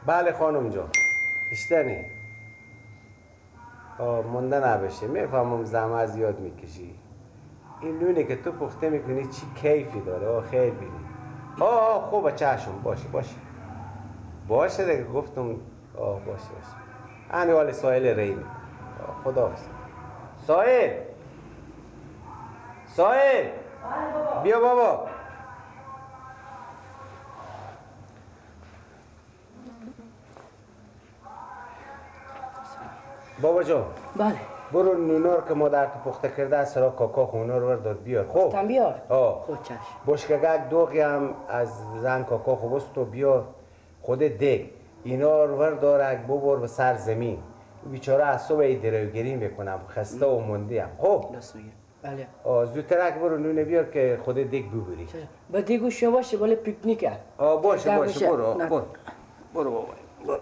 بله خانم جان، بیشتر نی. مونده نباشه، میفهمم زحمت زیاد میکشی. این نونه که تو پخته میکنی چی کیفی داره. خیر بینی. خوبه، چشم. باشه باشه باشه دیگه، گفتم. باشه باشه. همین حال ساحل ری. خداحافظ. ساحل، ساحل بیا بابا. بابا جان. بله. برو نونار که مادر تو پخته کرده از سرا کاکا خونه رو بردار بیار. خب تم بیار. خب چشم. بشکگک دوغی هم از زن کاکا خوب است تو بیار. خود دگ اینا رو بردارک ببر به سر زمین. بیچاره از صبح ای دروگیری میکنم، خسته و موندی هم. خب راست میگه. بله. زودترک برو نونه بیار که خود دگ ببری. با دیگو شما باشه، بالا پیکنیکه. باشه باشه، برو برو برو بابا برو.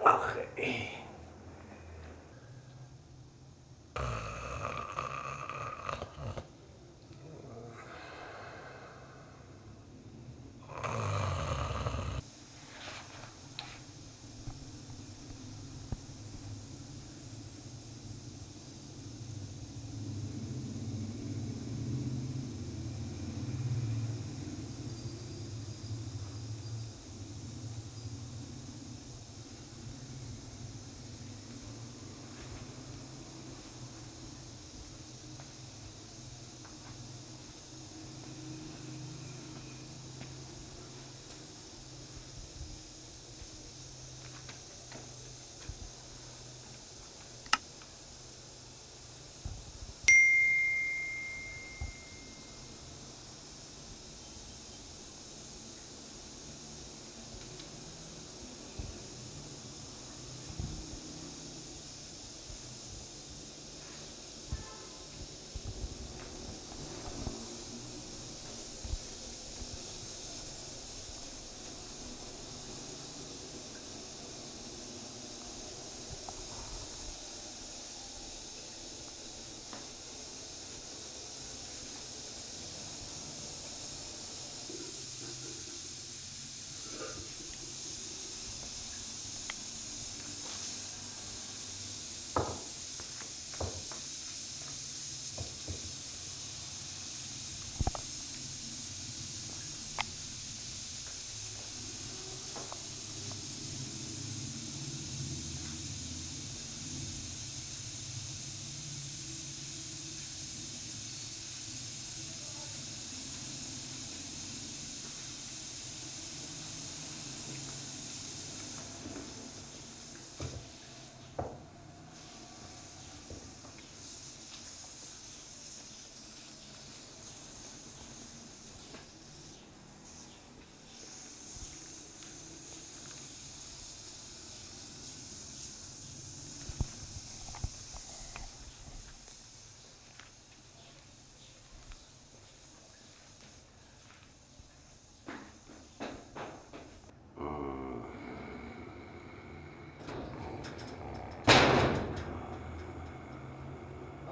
آخه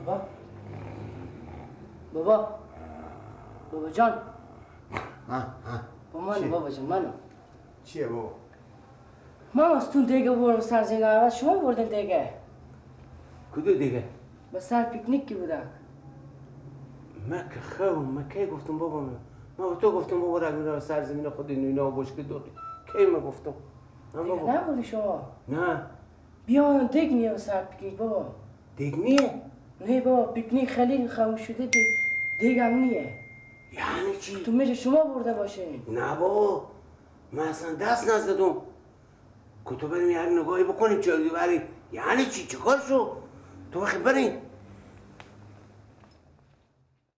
بابا، بابا، بابا جان. با من بابا جان، منو. چیه بابا؟ من از تون دیگه بردم سر زنده، اول شما بردن دیگه. کدو دیگه؟ به سر پیکنیک کی بودم. من که خوم، من کی گفتم بابا؟ من به تو گفتم بابا رگ میرم سر زمین خود اینو بشک دوغی. کی من گفتم؟ نه بابا. نبردی شما؟ نه. بیا دیگ نیه به سر پیکنیک بابا. دیگ نیه؟ نه بابا، پیکنیک خیلی خاموش شده، دیگ هم نیه. یعنی چی؟ تو میشه شما برده باشه. نه بابا، من اصلا دست نزدم. که تو بریم یک نگاهی بکنیم چه بریم. یعنی چی؟ چیکار شو؟ تو وقتی بریم